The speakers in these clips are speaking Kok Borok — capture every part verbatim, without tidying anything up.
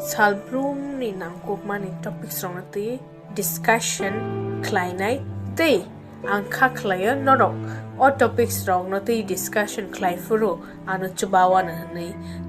Salbrumni nangkukmani topics rokno twi discussion khlainai tei ang kha khlaio norok o topics rokno twi discussion khlai phuru ano chubawano hwnwi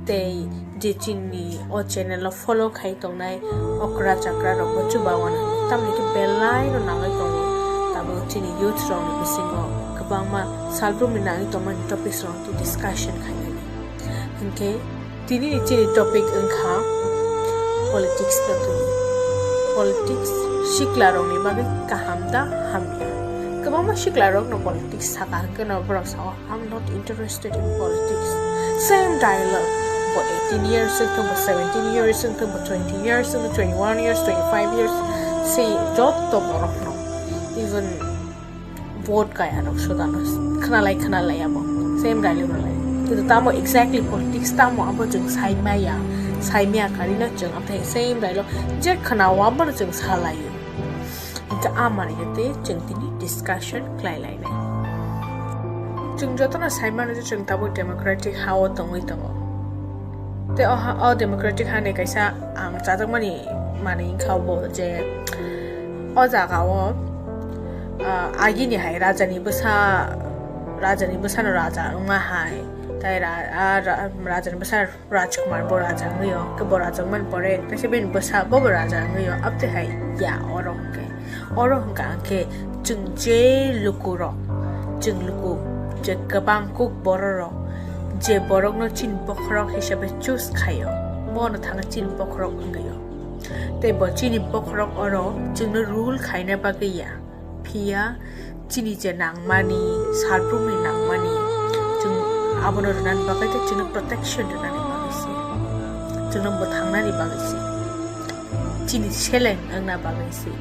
tei je chini o channel o follow khai tongnai okra chakra rokbo chubawano hwnwi tamni khe belai no nangwi tongo tabuk chini youth rokni bisingo kwbangma salbrumni nangwi tongmani topics rokno twi discussion khainani. Hinkhe tini ni chini topic wngkha politics no twi. Politics sikla rokni bagwi kaham da hamya? Kwbangma sikla rokno politics saka hwnkhe no borok sao, "I'm not interested in politics." Same dialogue. Bo eighteen years wngkhe, bo seventeen years wngkhe, bo twenty years wngkhe, twenty-one years, twenty-five years. Se joto borokno. Even vote kaya rok sodano khwnalai khwnalai abo same dialogue rwlai. Kintu tamo exactly politics tamo abo chwng saimaya, saimaya karino chwng amthai same dialogue je khwnao abono chwng salaio. Hingkhe amani tei chwng tini discussion khlai lainai. Chwng jotono saimano je chwng tabuk democratic ha-o tongwi tongo. Tei o ha-, o democratic hani kaisa ang chajakmani manwi wngkha bo je o jaga o, ah, agini hai rajani bwsa, rajani bwsano raja wngma hai, tei ra-, ah, ra-, rajani bwsa Rajkumar bo raja wngwi o, khe bo raja wngmani pore teisa bini bwsa bo bo raja wngwi o, abtwi hai ya oro hwnkhe, oro hwnkha hwnkhe chwng je lukurok, chwng luku je kwbang kuk bororok, je borokno chini bokhorok hisabe choose khaio, bono thangwi chini bokhorok wngwi o. Tei bo chini bokhorok oro chwngno rule khaina bagwi ya, phiya chini je nangmani, salbrumni nangmani, chwng abono rwnani bagwi tei chwngno protection rwnani bagwi se, chwngno mwthangnani bagwi se, chini seleng wngna bagwi se.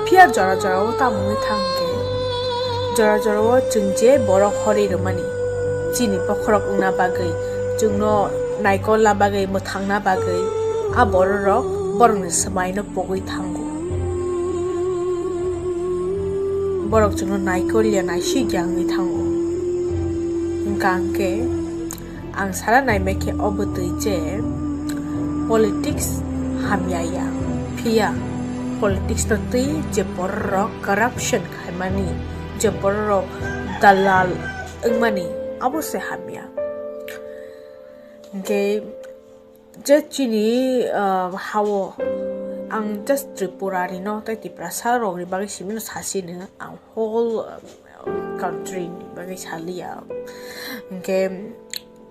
Phiya jora jora o tamo wngwi thang khe, jora jora o chwng je borok horwi rwmani, chini bokhorok wngna bagwi, chwngno naikolna bagwi, mwthangna bagwi, a bororok borokni swmaino pogwi thango. Borok chwngno naikolya, naisikya wngwi thango. Hwnkha hwnkhe, ang sana naimai khe obo twi je politics hamya ya, phiya politics no twi je bororok corruption khaimani, je bororok dalal wngmani, abo se hamya. Hwnkhe je chini, ah, ha-o ang just Tripura ni no tei Tiprasa rok ni bagwi simi no sasi no ang whole, ah, country ni bagwi saliya. Hwnkhe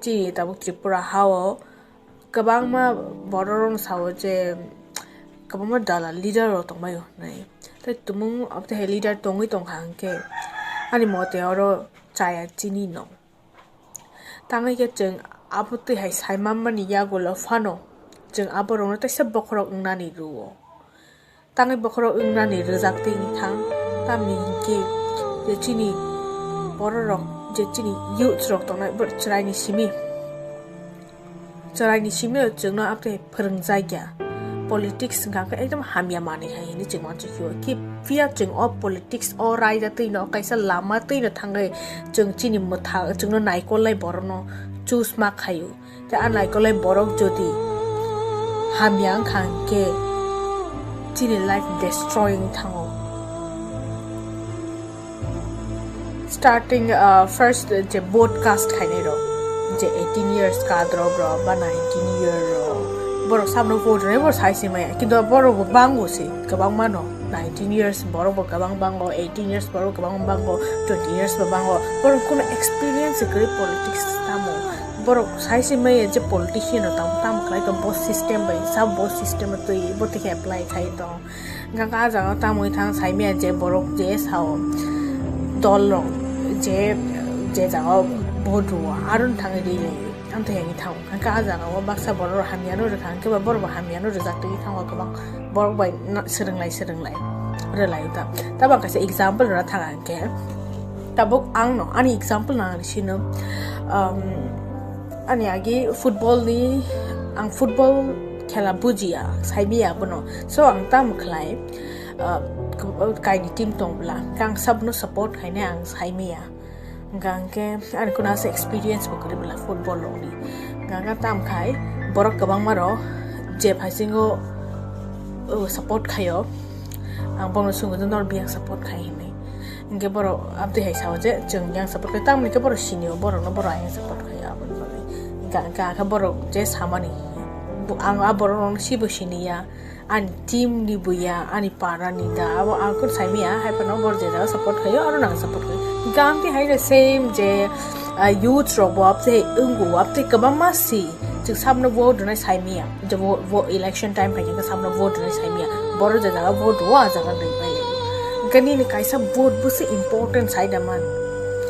chini tabuk Tripura ha-o kwbangma borok rok no sao je kwbangma dalal leader rok tongbaio hinwi. Tei tumung abo tei hai leader tongwi tongkha hwnkhe ani mote oro chaya chini no. Tangwi khe chwng abo twi hai sai manmani yagulo phano chwng aborokno teisa bokhorok wngnani rwo. Tangwi bokhorok wngnani rwjak twi wngthang, tamni hinkhe je chini bororok, je chini youths rok tongnai, borok chwraini simi, chwraini simi chwngno amtwi phwrwngjakya. Politics hwnkha khe ekdom hamya manwi hai hinwi chwng uansukya. Phiya chwng o politics o raida twino kaisa lama twino thangwi chwng chini mwthang chwngno naikolnai borokno choose ma khaio. Tei a naikolnai borok jodi hamya wngkha hwnkhe chini life destroy wng thango. Starting, uh, first je vote cast khainai rok, je eighteen years kadrop rok ba nineteen year rok, borok sabno vote rwnai, borok sai se maya, kintu borok bo bango se, kwbangma no, nineteen years borok bo kwbang bango, eighteen years borok kwbang bango, twenty years bo bango, borok kuno experience kwrwi politics tamo, borok sai se maya je politician rok tamo, tamo khlai tong bo system bai, sab bo system twi bo twi apply khai tong. Hingkha khe ah jaga o tamwi thang saimaya je borok je sao dol rok je, je jaga o vote rwo aro no thangwi ri lai. Amtwi hai wngwi thango. Hingkha khe ah jaga o baksa borok rok hamya no rwkha hingkhe ba borok bo hamya no rwjak twi thango kwbang borok bai swrwng lai swrwng lai rwlai ta. Tabuk kaisa example rwna thang ang khe tabuk ang no ani example nang sino, um, ani agi football ni ang football khela bujiya, saimaya abono. So ang tamo khlai, ah, kaini team tong bwla, ang sabno support khainai ang saimaya. Hingkha hingkhe ani kuna se experience bo kwrwi bwla football rokni. Hingkha hingkhe tamo khai Borok kwbangma rok je phaisingo, uh, support khaio, ang bono swngo je nor biyang support khai hinwi. Hinkhe borok abdi hai sao je chwng yang support khai, tamni khe borok sinio, borokno borok ayang support khaio aboni bagwi. Ga, ga khe borok je samani, bo, ang a borok rokno sibo siniya, ani team ni buya, ani para ni da, abo ang kun saimiya, hai phano borok je jaga support khaio, aro nang support khaio. Hinkhe amtwi hai the same je, ah, youth rok bo abtwi wngo, abtwi kwbangma si. Chwng sabno vote rwnai saimiya. Je vo-, vo-, election time phai khe sabno vote rwnai saimiya. Borok je jaga vote rwo, a jaga rwi pai. Hinkhe nini kaisa vote bo se important sai da man.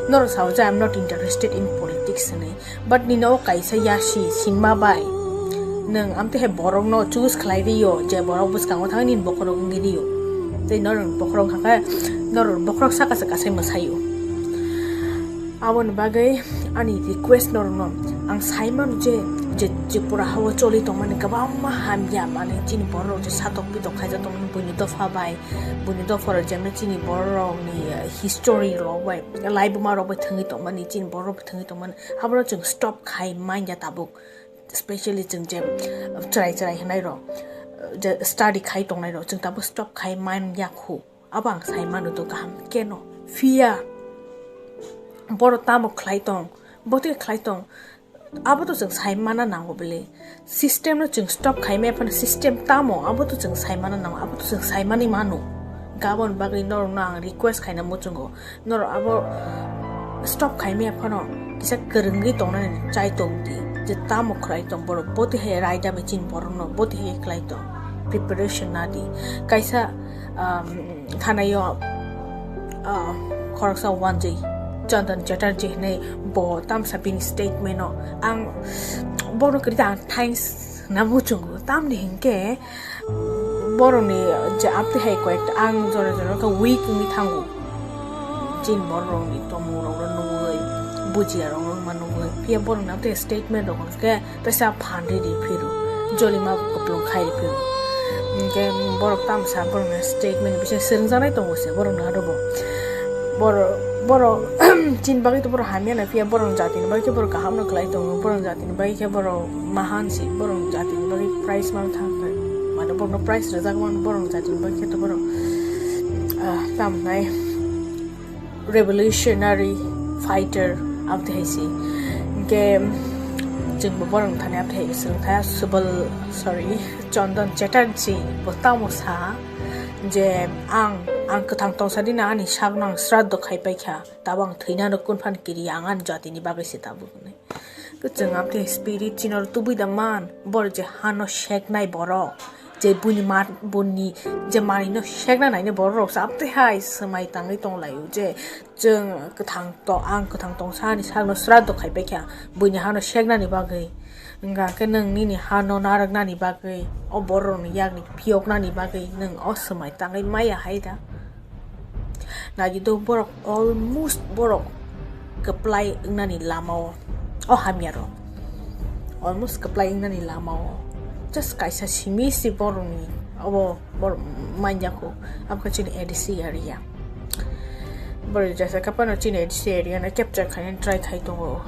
Norok sao je, "I'm not interested in politics," hinwi. But nini o kaisa yasi sinma bai. Nwng amtwi hai borokno choose khlai rio, je borok bwskango thangwi nini bokhorok wngwi rio. Tei norok bokhorok wngkha khe, norok bokhorok saka saka se mwsaio. Aboni bagwi ani request norokno, ang sai mano je, je Tripura hao choli tongmani kwbangma hamya, mane chini borok je satok pitok khaijak tongmani buini dopha bai, buini dopha rok jemne chini borok rokni, eh, history rok bai, laibuma rok bai thangwi tongmani, chini borok bai thangwi tongmani, abono chwng stop khai manya tabuk, specially chwng je chwrai chwrai hinai rok, eh, je study khai tongnai rok, chwng tabuk stop khai manya khu. Abo ang sai mano to kaham keno. Phiya borok tamo khlai tong, bo tei khlai tong, abo to chwng sai mana nango bele. System no chwng stop khai maya phano system tamo, abo to chwng sai mana nango, abo to chwng sai mani mano. Gabon bagwi norokno ang request khaina muchungo, norok abo stop khai maya phano kisa kwrwngwi tongnani chai tong di, je tamo khlai tong borok, bo tei hai raida bai chini borokno, bo tei hai khlai tong, preparation na di. Kaisa, um, thanaio, ah, khoroksa wanjwi Chandan Chatterjee hinwi bo tamsa bini statement o ang bono kwrwi ang thanks na muchungo, tamni hinkhe borokni je aptwi hai koyekta ang jora jora khe weak wngwi thango. Chini borok rokni tongmung rok nugwi, bujiya rok ma nugwi, phiya borokni aptwi statement rok khe Teisa phan ri ri phiro, jolima kuplung khai ri phiro. Hinkhe borok tamsa borokni statement bisa swrwngjaknai tongo se borokni aro bo. Borok, borok chini bagwi to borok hamya nai phiya borok jatini bagwi khe borok kaham no khlai tongo, borok jatini bagwi khe borok mahan si, borok jatini bagwi prize man thang khe. Mane borokno prize rwjak mano, borok jatini bagwi khe to borok, ah, tam nai. Revolutionary fighter, abtwi hai se. Hinkhe chwngbo borok thani abtwi hai se wngkha Subal, sorry, Chandan Chatterjee bo tamo sa je, "Ang, ang kwthang tongsa dina ani sakno ang sraddho khai paikha, tabo ang thwinano kunphan kiri, ang ani jatini bagwi se tabuk," hinwi. Kwchwng abtwi spirit chini oro tubui da man, borok je hano seknai borok, je buini ma-, buini je manwino sekna nainai borok rok se abtwi hai swmai tangwi tonglaio je chwng kwthang to-, ang kwthang tongsa ani sakno sraddho khai paikha buini hano seknani bagwi, wngkha khe nwng nini hano narwknani bagwi, o borok rokni yakni phiyoknani bagwi nwng o swmai tangwi maya hai da. Naidi do borok almost borok kwplai wngnani lama o, o hamya rok almost kwplai wngnani lama o just kaisa simi si borokni obo borok manya kho, abkha chini A D C area. Borok jasa kapano chini A D C area no capture khaina try khai tongo.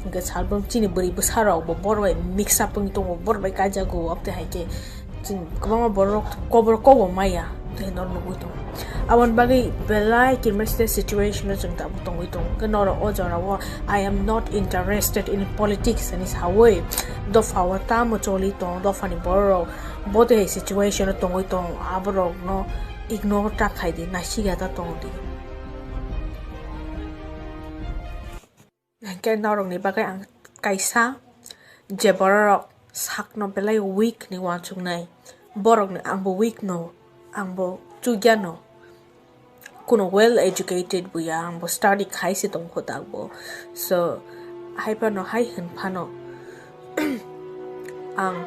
Hwnkhe salbrum chini bwrwi bwsa rok bo borok bai mix up wngwi tongo, borok bai kaijago, abtwi hai khe chini kwbangma borok kobor kobo maya, tei norok nugwi tongo. Aboni bagwi belai khe meste situation o chwng tabuk tongwi tongo. Hwnkhe norok o jora o, "I am not interested in politics," hinwi sawi dopha o tamo choli tongo, dophani borok rok bo tei hai situation o tongwi tongo, aborok no ignore ta khai di, naisik ya ta tong di. Hinkhe norokni bagwi ang kaisa je bororok sakno belai weak ni uansuknai, borokni angbo weak no, angbo chukya no, kuno well educated bo ya, angbo study khai se tongkho takbo. So, hai phano hai hwn phano, ang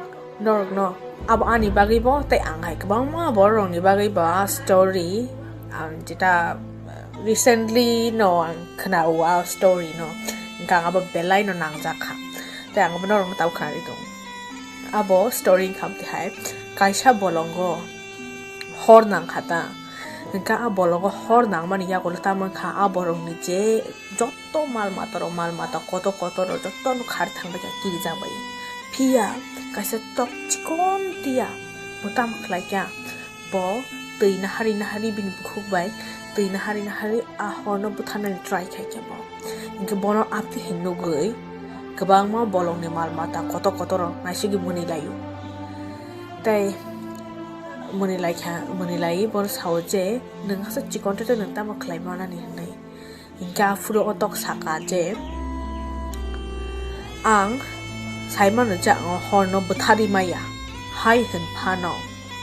norokno abo ani bagwi bo tei ang hai kwbangma bororokni bagwi bo a story ang jeta recently no ang khna-o a story no, hwnkhe ang abo belai no nangjak kha tei ang abo norokno tabuk khna ri tongo. Abo story wngkha amtwi hai kaisa bolongo hor nang kha ta, hwnkhe a bolongo hor nangmani yagulo tamo wngkha a borokni je jotto mal mata rok, mal mata kotor kotor rok jotto no khar thang bai kha, kirijak bai. Phiya Kaisa tok chikon tiya bo tamo khlai kha, bo twi nahari nahari bini bukhuk bai twi nahari nahari a horno butharnani try khai kha bo. Hinkhe bono aphi hai nugwi kwbangma bolongni mal mata kotor kotor rok naisingwi mwnwi laio. Tei mwnwi lai kha, mwnwi laiwi bono sao je, "Nwng hasa chikon tete nwng tamo khlai manani?" hwnwi. Hinkhe aphuru o tok saka je, "Ang sai mano je ang o horno bwtharwi maya," hai hwn phano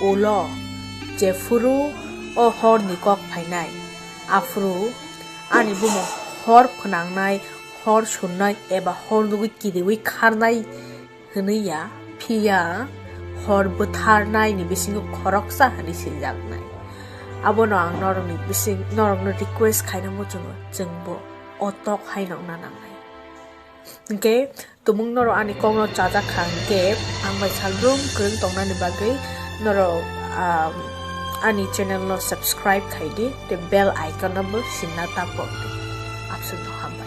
ulo jephuru o horni kok phainai, aphuru ani bumung hor phnangnai, hor sunnai eba hor nugwi kiriwi kharnai hwnwi ya, phiya hor bwtharnaini bisingo khoroksa hwnwi swijaknai. Abono ang norokni bising, norokno request khaina muchungo, chwngbo o tok hai nokna nangnai. Hinkhe tumung norok ani kokno chajak kha hinkhe ang bai salbrum kwrwng tongnani bagwi norok, ah, ani channel no subscribe khai di tei bell icon no bo sinna ta pok di. Apsuk no hambai.